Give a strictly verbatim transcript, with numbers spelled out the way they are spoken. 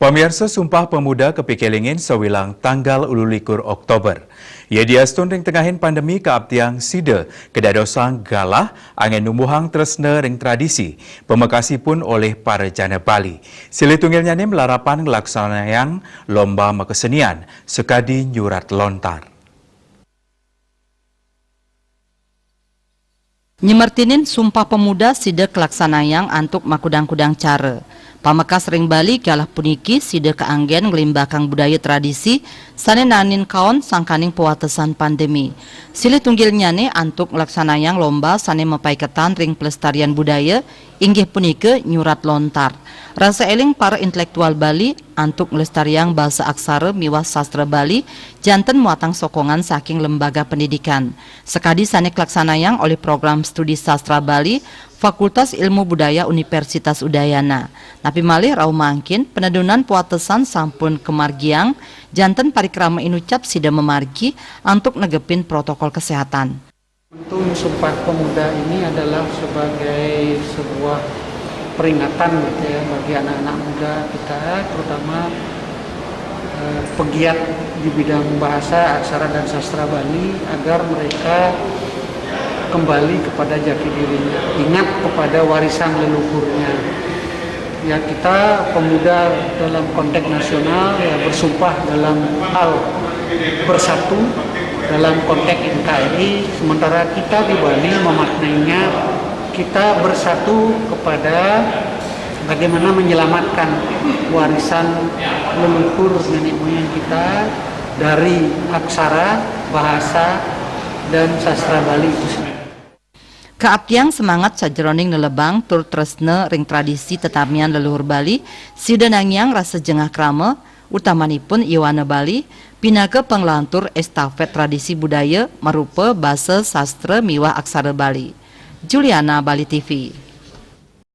Pamiarsa, Sumpah Pemuda kapikilingin sawilang tanggal ululikur Oktober. Ia diastun ring tengahing pandemi kaaptiang sida kadadosang galah anggén numbuhang tresna ring tradisi, pamekasipun olih para jana Bali. Silih tunggilnyané malarapan nglaksanayang lomba makasenian sakadi nyurat lontar. Nyemertinin Sumpah Pemuda sida kalaksanayang antuk makudang-kudang cara. Pamekas ring Bali, galah puniki sida kaanggén nglimbakang budaya tradisi sané naenin kaon sangkaning pawatesan pandemi. Silih tunggilnyané antuk nglaksanayang lomba sané mapaiketan ring pelestarian budaya, inggih punika nyurat lontar. Rasa éling para intelektual Bali antuk nglestariang basa aksara miwah sastra Bali janten muatang sokongan saking lembaga pendidikan. Sakadi sané kalaksanayang olih Program Studi Sastra Bali, Fakultas Ilmu Budaya Universitas Udayana. Napi malih rauh mangkin, panedunan pawatesan sampun kamargiang, janten parikrama inucap sida mamargi antuk negepin protokol kesehatan. Momentum Sumpah Pemuda ini adalah sebagai sebuah peringatan gitu ya bagi anak-anak muda kita, terutama eh, pegiat di bidang bahasa, aksara dan sastra Bali agar mereka kembali kepada jati dirinya, ingat kepada warisan leluhurnya. Ya, kita pemuda dalam konteks nasional ya bersumpah dalam hal bersatu dalam konteks N K R I, sementara kita di Bali memaknainya kita bersatu kepada bagaimana menyelamatkan warisan leluhur nenek moyang kita dari aksara, bahasa, dan sastra Bali itu sendiri. Kaaptiang semangat sajeroning lelebang tur tresna ring tradisi tetamian leluhur Bali, sida nangiang rasa jengah krama, utamanipun Yowana Bali, pinaka panglantur estafet tradisi budaya marupa basa, sastra, miwah aksara Bali. Juliana, Bali T V.